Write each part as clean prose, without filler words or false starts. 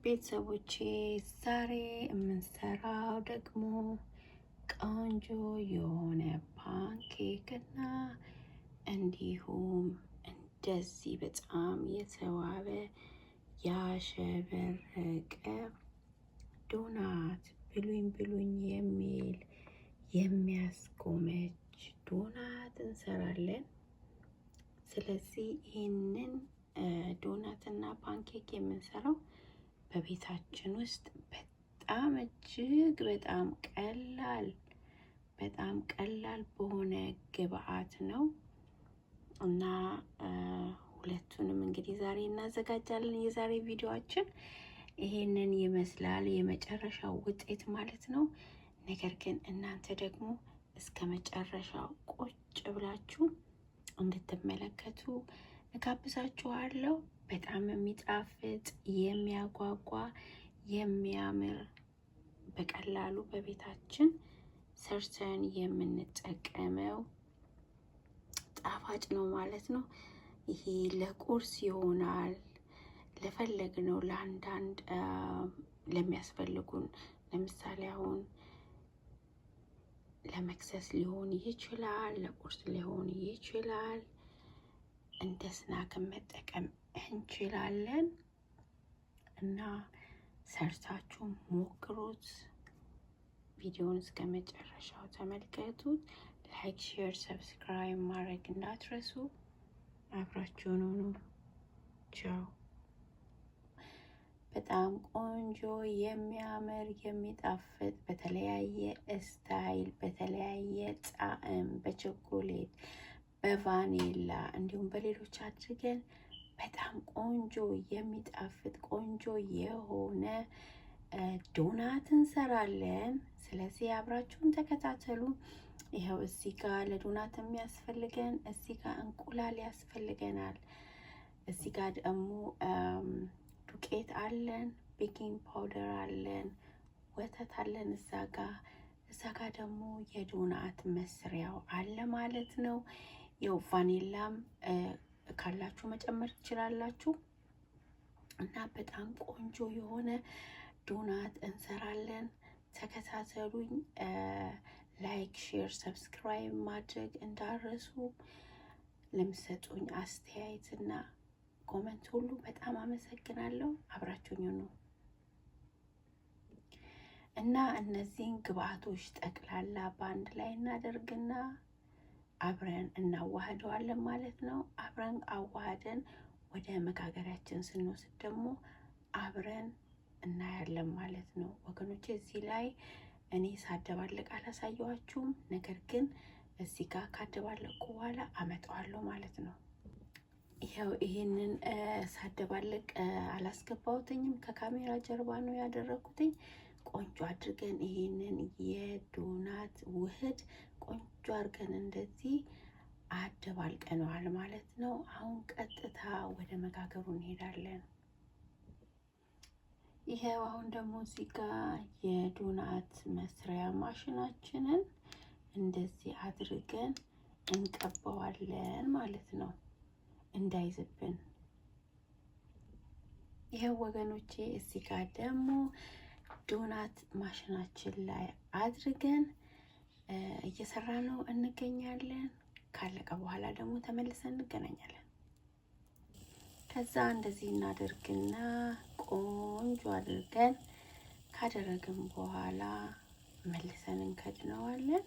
ቤተሰቦቼ ዛሬ የምንሰራው ደግሞ ቆንጆ የሆነ pancake እና እንዲሁም እንደዚህ በጣም የተዋበ ያሸበረቀ ዶናት ብሉኝ ብሉኝ የሚል የሚያስጎመጅ ዶናት እንሰራለን። ስለዚህ ይህንን ዶናት እና pancake የምንሰራው በቤታችን ውስጥ በጣም እጅግ በጣም ቀላል በጣም ቀላል በሆነ ግብአት ነው እና ሁለቱንም እንግዲህ ዛሬ እናዘጋጃለን። የዛሬ ቪዲዮአችን ይሄንን ይመስላል፣ የመጨረሻው ውጤት ማለት ነው። ነገር ግን እናንተ ደግሞ እስከ መጨረሻው ቁጭ ብላችሁ እንድትመለከቱ እጋብዛችኋለሁ። በጣም የሚጣፍጥ የሚያጓጓ የሚያምር በቀላሉ በቤታችን ሰርተን የምንጠቀመው ጣፋጭ ነው ማለት ነው። ይሄ ለቁርስ ይሆናል፣ ለፈለግነው ለአንዳንድ ለሚያስፈልጉን ለምሳሌ አሁን ለመክሰስ ሊሆን ይችላል፣ ለቁርስ ሊሆን ይችላል። እንደ snack መጠቀም እንችላለን እና ሰርታችሁ ሞክሩት። ቪዲዮውን እስከ መጨረሻው ተመልከቱት። Like፣ share፣ subscribe ማድረግ እንዳትረሱ። አብራችሁን ሁኑ። ቻው። በጣም ቆንጆ የሚያምር የሚጣፍጥ በተለያየ style በተለያየ ጣዕም በቸኮሌት በቫኒላ እንዲሁም በሌሎች አድርገን በጣም ቆንጆ የሚጣፍጥ ቆንጆ የሆነ ዶናት እንሰራለን። ስለዚህ አብራችሁን ተከታተሉ። ይኸው እዚህ ጋር ለዶናት የሚያስፈልገን እዚህ ጋር እንቁላል ያስፈልገናል። እዚህ ጋር ደግሞ ዱቄት አለን፣ baking powder አለን፣ ወተት አለን። እዛ ጋ ደግሞ የዶናት መስሪያው አለ ማለት ነው። ያው ቫኒላም ካላችሁ መጨመር ትችላላችሁ። እና በጣም ቆንጆ የሆነ ዶናት እንሰራለን። ተከታተሉኝ። Like፣ share፣ subscribe ማድረግ እንዳትረሱ። ለምትሰጡኝ አስተያየት እና comment ሁሉ በጣም አመሰግናለሁ። አብራችሁኝ ሁኑ እና እነዚህን ግብአቶች ጠቅላላ በአንድ ላይ እናደርግና አብረን እናዋህደዋለን ማለት ነው። አብረን አዋህደን ወደ መጋገሪያችን ስንወስድ ደግሞ አብረን እናያለን ማለት ነው ወገኖቼ። እዚህ ላይ እኔ ሳደባልቅ አላሳየኋችሁም። ነገር ግን እዚህ ጋር ካደባለቅኩ በኋላ አመጣዋለሁ ማለት ነው። ይኸው ይሄንን ሳደባልቅ አላስገባሁትኝም፣ ከካሜራ ጀርባ ነው ያደረኩትኝ። ቆንጆ አድርገን ይሄንን የዶናት ውህድ ቆንጆ አድርገን እንደዚህ አደባልቀነዋል ማለት ነው። አሁን ቀጥታ ወደ መጋገሩ እንሄዳለን። ይኸው አሁን ደግሞ እዚህ ጋር የዶናት መስሪያ ማሽናችንን እንደዚህ አድርገን እንቀባዋለን ማለት ነው፣ እንዳይዝብን። ይኸው ወገኖቼ እዚህ ጋር ደግሞ ዶናት ማሽናችን ላይ አድርገን እየሰራ ነው እንገኛለን። ካለቀ በኋላ ደግሞ ተመልሰን እንገናኛለን። ከዛ እንደዚህ እናደርግና ቆንጆ አድርገን ካደረግን በኋላ መልሰን እንከድነዋለን።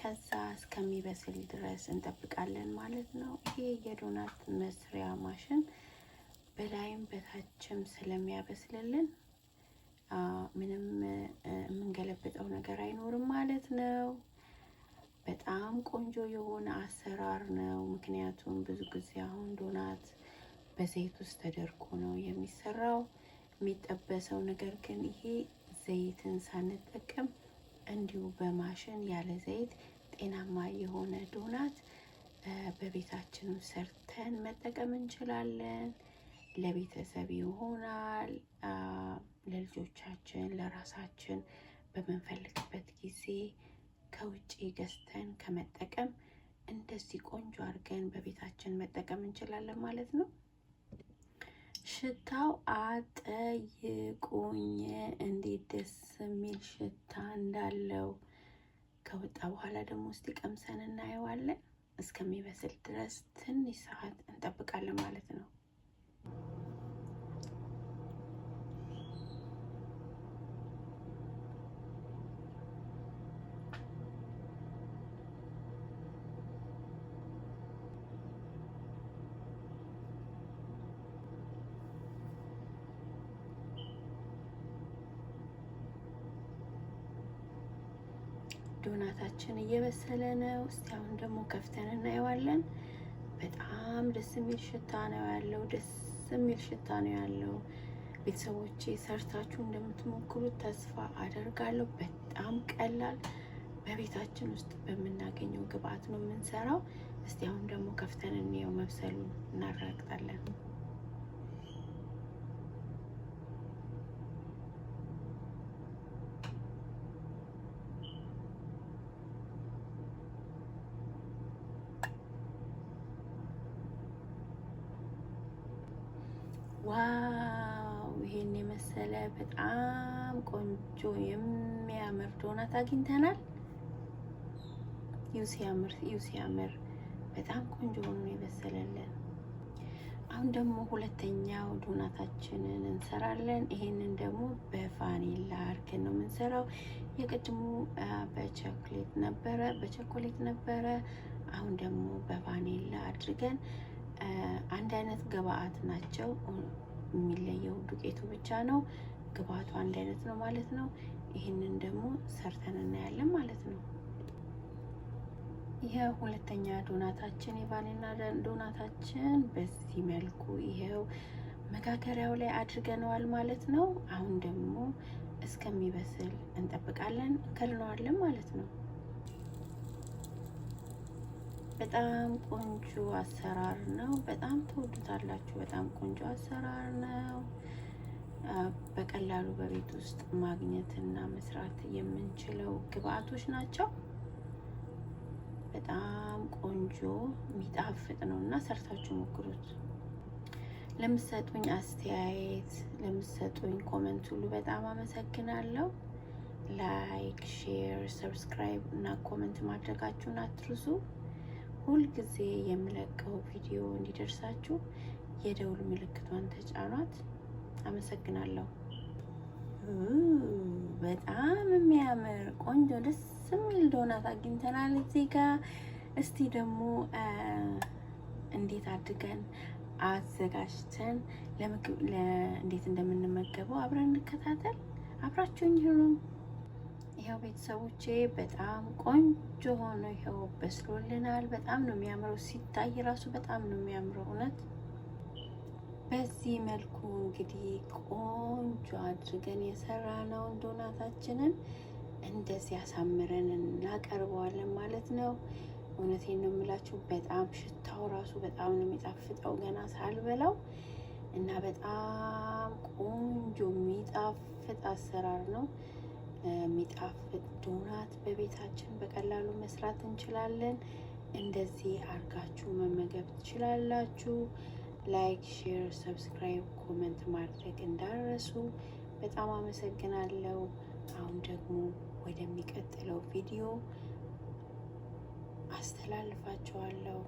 ከዛ እስከሚበስል ድረስ እንጠብቃለን ማለት ነው። ይሄ የዶናት መስሪያ ማሽን በላይም በታችም ስለሚያበስልልን ምንም የምንገለብጠው ነገር አይኖርም ማለት ነው። በጣም ቆንጆ የሆነ አሰራር ነው። ምክንያቱም ብዙ ጊዜ አሁን ዶናት በዘይት ውስጥ ተደርጎ ነው የሚሰራው የሚጠበሰው። ነገር ግን ይሄ ዘይትን ሳንጠቀም እንዲሁ በማሽን ያለ ዘይት ጤናማ የሆነ ዶናት በቤታችንም ሰርተን መጠቀም እንችላለን። ለቤተሰብ ይሆናል፣ ለልጆቻችን፣ ለራሳችን በምንፈልግበት ጊዜ ከውጭ ገዝተን ከመጠቀም እንደዚህ ቆንጆ አድርገን በቤታችን መጠቀም እንችላለን ማለት ነው። ሽታው አጠይቁኝ እንዴት ደስ የሚል ሽታ እንዳለው። ከወጣ በኋላ ደግሞ እስቲ ቀምሰን እናየዋለን። እስከሚበስል ድረስ ትንሽ ሰዓት እንጠብቃለን ማለት ነው። ዶናታችን እየበሰለ ነው። እስቲ አሁን ደግሞ ከፍተን እናየዋለን። በጣም ደስ የሚል ሽታ ነው ያለው። ደስ የሚል ሽታ ነው ያለው። ቤተሰቦቼ ሰርታችሁ እንደምትሞክሩት ተስፋ አደርጋለሁ። በጣም ቀላል በቤታችን ውስጥ በምናገኘው ግብአት ነው የምንሰራው። እስቲ አሁን ደግሞ ከፍተን እንየው፣ መብሰሉን እናረጋግጣለን። Wow! ይሄን የመሰለ በጣም ቆንጆ የሚያምር ዶናት አግኝተናል። ይው ሲያምር፣ ይው ሲያምር! በጣም ቆንጆ ሆኖ ነው የበሰለልን። አሁን ደግሞ ሁለተኛው ዶናታችንን እንሰራለን። ይሄንን ደግሞ በቫኒላ አድርገን ነው የምንሰራው። የቅድሙ በቸኮሌት ነበረ በቸኮሌት ነበረ። አሁን ደግሞ በቫኒላ አድርገን አንድ አይነት ግብአት ናቸው። የሚለየው ዱቄቱ ብቻ ነው። ግብአቱ አንድ አይነት ነው ማለት ነው። ይህንን ደግሞ ሰርተን እናያለን ማለት ነው። ይሄ ሁለተኛ ዶናታችን የቫኒላ ዶናታችን በዚህ መልኩ ይሄው መጋገሪያው ላይ አድርገነዋል ማለት ነው። አሁን ደግሞ እስከሚበስል እንጠብቃለን፣ እንከድነዋለን ማለት ነው። በጣም ቆንጆ አሰራር ነው። በጣም ትወዱታላችሁ። በጣም ቆንጆ አሰራር ነው። በቀላሉ በቤት ውስጥ ማግኘትና መስራት የምንችለው ግብአቶች ናቸው። በጣም ቆንጆ የሚጣፍጥ ነው እና ሰርታችሁ ሞክሩት። ለምትሰጡኝ አስተያየት፣ ለምትሰጡኝ comment ሁሉ በጣም አመሰግናለሁ። Like፣ share፣ subscribe እና comment ማድረጋችሁን አትርሱ። ሁልጊዜ የምለቀው ቪዲዮ እንዲደርሳችሁ የደውል ምልክቷን ተጫኗት። አመሰግናለሁ። በጣም የሚያምር ቆንጆ ደስ የሚል ዶናት አግኝተናል እዚህ ጋር። እስቲ ደግሞ እንዴት አድርገን አዘጋጅተን ለምግብ እንዴት እንደምንመገበው አብረን እንከታተል። አብራችሁኝ ሁኑ። ይኸው ቤተሰቦቼ በጣም ቆንጆ ሆኖ ይኸው በስሎልናል። በጣም ነው የሚያምረው፣ ሲታይ ራሱ በጣም ነው የሚያምረው እውነት። በዚህ መልኩ እንግዲህ ቆንጆ አድርገን የሰራነውን ዶናታችንን እንደዚህ አሳምረን እናቀርበዋለን ማለት ነው። እውነቴን ነው የምላችሁ፣ በጣም ሽታው ራሱ በጣም ነው የሚጣፍጠው ገና ሳልበላው እና በጣም ቆንጆ የሚጣፍጥ አሰራር ነው። የሚጣፍጥ ዶናት በቤታችን በቀላሉ መስራት እንችላለን። እንደዚህ አርጋችሁ መመገብ ትችላላችሁ። Like፣ share፣ subscribe፣ comment ማድረግ እንዳትረሱ። በጣም አመሰግናለሁ። አሁን ደግሞ ወደሚቀጥለው ቪዲዮ አስተላልፋችኋለሁ።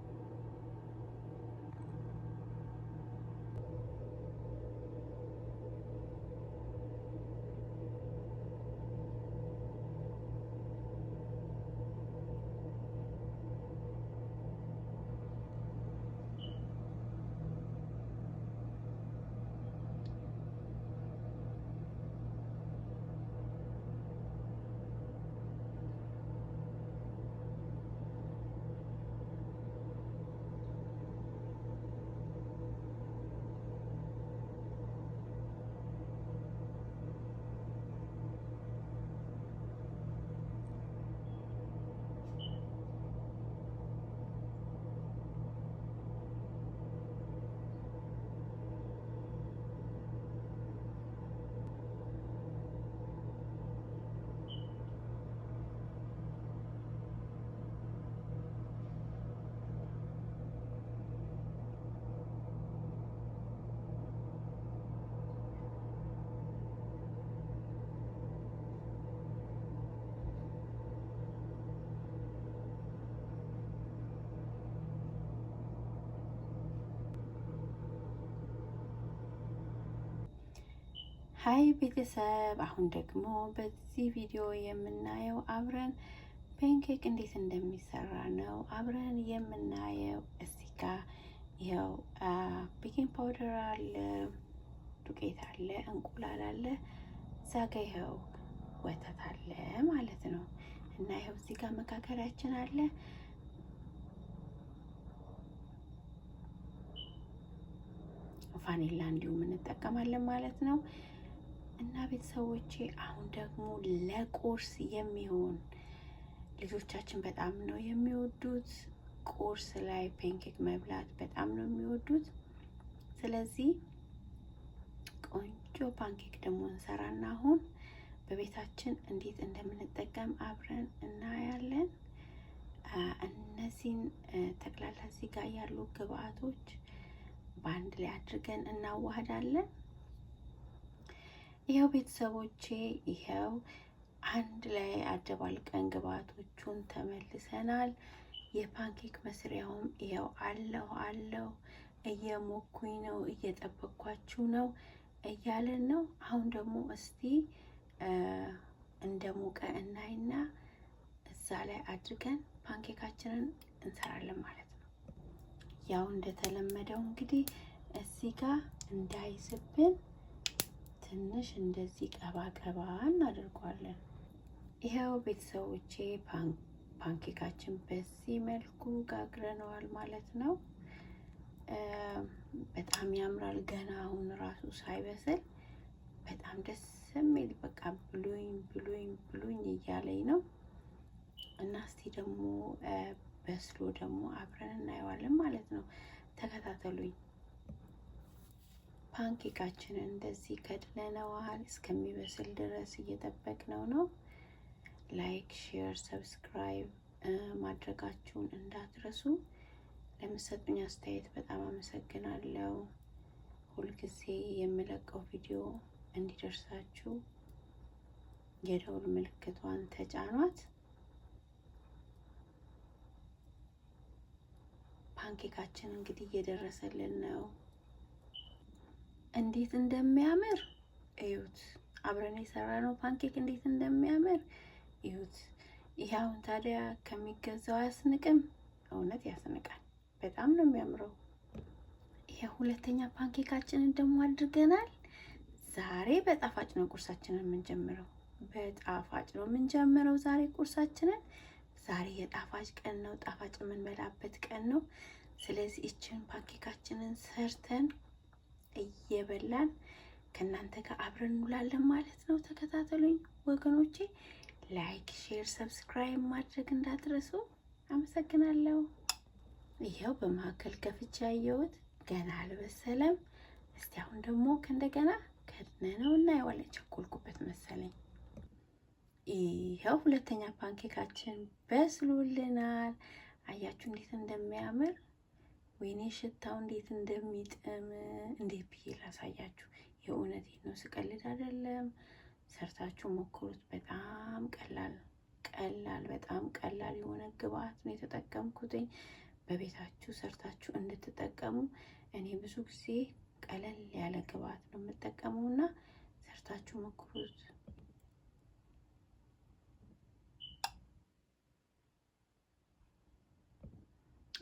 Hi ቤተሰብ፣ አሁን ደግሞ በዚህ ቪዲዮ የምናየው አብረን pancake እንዴት እንደሚሰራ ነው አብረን የምናየው። እዚህ ጋ ይኸው baking powder አለ፣ ዱቄት አለ፣ እንቁላል አለ፣ እዛ ጋ ይኸው ወተት አለ ማለት ነው። እና ይኸው እዚህ ጋር መጋገሪያችን አለ። ቫኒላ እንዲሁም እንጠቀማለን ማለት ነው። እና ቤተሰቦቼ አሁን ደግሞ ለቁርስ የሚሆን ልጆቻችን በጣም ነው የሚወዱት። ቁርስ ላይ pancake መብላት በጣም ነው የሚወዱት። ስለዚህ ቆንጆ pancake ደግሞ እንሰራና አሁን በቤታችን እንዴት እንደምንጠቀም አብረን እናያለን። እነዚህን ጠቅላላ እዚህ ጋር ያሉ ግብአቶች በአንድ ላይ አድርገን እናዋህዳለን። ይኸው ቤተሰቦቼ ይኸው አንድ ላይ አደባልቀን ግብአቶቹን ተመልሰናል። የ pancake መስሪያውም ይኸው አለው አለው እየሞኩኝ ነው፣ እየጠበኳችሁ ነው እያለን ነው። አሁን ደግሞ እስቲ እንደሞቀ እናይና እዛ ላይ አድርገን pancake ኣችንን እንሰራለን ማለት ነው። ያው እንደተለመደው እንግዲህ እዚህ ጋር እንዳይዝብን ትንሽ እንደዚህ ቀባ ቀባ እናደርገዋለን። ይኸው ቤተሰቦቼ pancake ኣችን በዚህ መልኩ ጋግረነዋል ማለት ነው። በጣም ያምራል። ገና አሁን ራሱ ሳይበስል በጣም ደስ የሚል በቃ ብሉኝ ብሉኝ ብሉኝ እያለኝ ነው። እና እስቲ ደግሞ በስሎ ደግሞ አብረን እናየዋለን ማለት ነው። ተከታተሉኝ። pancake ኣችንን እንደዚህ ከድነነዋል። እስከሚበስል ድረስ እየጠበቅነው ነው። Like፣ share፣ subscribe ማድረጋችሁን እንዳትረሱ። ለምትሰጡኝ አስተያየት በጣም አመሰግናለሁ። ሁልጊዜ የምለቀው ቪዲዮ እንዲደርሳችሁ የደውል ምልክቷን ተጫኗት። Pancake ኣችን እንግዲህ እየደረሰልን ነው። እንዴት እንደሚያምር እዩት። አብረን የሰራነው pancake እንዴት እንደሚያምር እዩት። ይሄ አሁን ታዲያ ከሚገዛው አያስንቅም? እውነት ያስንቃል። በጣም ነው የሚያምረው። ይሄ ሁለተኛ pancake ኣችንን ደግሞ አድርገናል። ዛሬ በጣፋጭ ነው ቁርሳችንን የምንጀምረው። በጣፋጭ ነው የምንጀምረው ዛሬ ቁርሳችንን። ዛሬ የጣፋጭ ቀን ነው። ጣፋጭ የምንበላበት ቀን ነው። ስለዚህ እችን pancake ኣችንን ሰርተን እየበላን ከእናንተ ጋር አብረን እንውላለን ማለት ነው። ተከታተሉኝ ወገኖቼ። Like፣ share፣ subscribe ማድረግ እንዳትረሱ። አመሰግናለሁ። ይኸው በመካከል ከፍቼ ያየሁት ገና አልበሰለም። እስቲ አሁን ደግሞ ከእንደገና ከድነነው እናየዋለን። ቸኮልኩበት መሰለኝ። ይኸው ሁለተኛ pancake ኣችን በስሎልናል። አያችሁ እንዴት እንደሚያምር! ወይኔ ሽታው እንዴት እንደሚጥም እንዴት ብዬ ላሳያችሁ። የእውነቴን ነው፣ ስቀልድ አይደለም። ሰርታችሁ ሞክሩት። በጣም ቀላል ቀላል በጣም ቀላል የሆነ ግብአት ነው የተጠቀምኩትኝ። በቤታችሁ ሰርታችሁ እንድትጠቀሙ እኔ ብዙ ጊዜ ቀለል ያለ ግብአት ነው የምጠቀመው እና ሰርታችሁ ሞክሩት።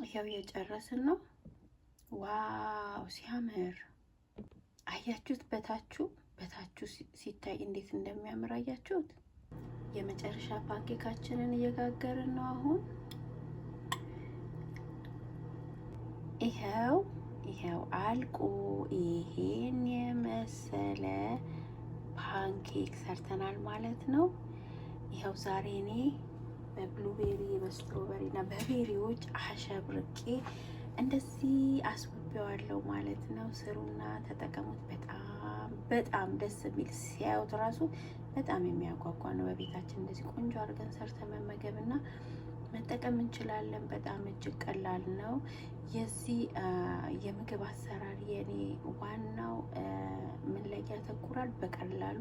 ይኸው እየጨረስን ነው። Wow ሲያምር! አያችሁት? በታችሁ በታችሁ ሲታይ እንዴት እንደሚያምር አያችሁት? የመጨረሻ pancake ኣችንን እየጋገርን ነው አሁን። ይኸው ይኸው አልቆ ይሄን የመሰለ pancake ሰርተናል ማለት ነው። ይኸው ዛሬ እኔ በ blueberry በ strawberry እና በ berry ዎች አሸብርቄ እንደዚህ አስውቤዋለሁ ማለት ነው። ስሩና ተጠቀሙት። በጣም በጣም ደስ የሚል ሲያዩት ራሱ በጣም የሚያጓጓ ነው። በቤታችን እንደዚህ ቆንጆ አድርገን ሰርተን መመገብና መጠቀም እንችላለን። በጣም እጅግ ቀላል ነው። የዚህ የምግብ አሰራር የኔ ዋናው ምን ላይ ያተኩራል? በቀላሉ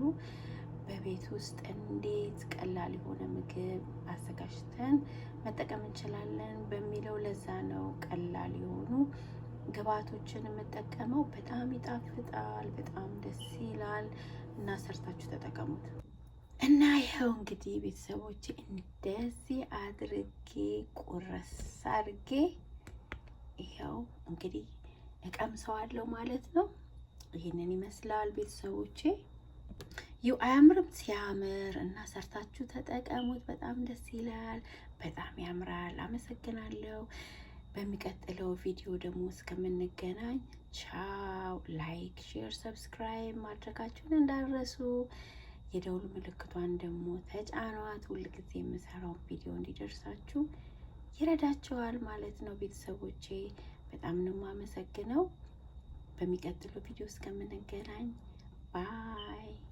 በቤት ውስጥ እንዴት ቀላል የሆነ ምግብ አዘጋጅተን መጠቀም እንችላለን በሚለው ለዛ ነው ቀላል የሆኑ ግብአቶችን የምጠቀመው። በጣም ይጣፍጣል፣ በጣም ደስ ይላል። እና ሰርታችሁ ተጠቀሙት። እና ይኸው እንግዲህ ቤተሰቦቼ እንደዚህ አድርጌ ቁረስ አድርጌ ይኸው እንግዲህ እቀምሰዋለሁ ማለት ነው። ይህንን ይመስላል ቤተሰቦቼ። ይው አያምርም? ሲያምር! እና ሰርታችሁ ተጠቀሙት። በጣም ደስ ይላል። በጣም ያምራል። አመሰግናለሁ። በሚቀጥለው ቪዲዮ ደግሞ እስከምንገናኝ ቻው። Like፣ share፣ subscribe ማድረጋችሁን እንዳትረሱ። የደውል ምልክቷን ደግሞ ተጫኗት። ሁልጊዜ የምሰራውን ቪዲዮ እንዲደርሳችሁ ይረዳችኋል ማለት ነው። ቤተሰቦቼ፣ በጣም ነው የማመሰግነው። በሚቀጥለው ቪዲዮ እስከምንገናኝ bye።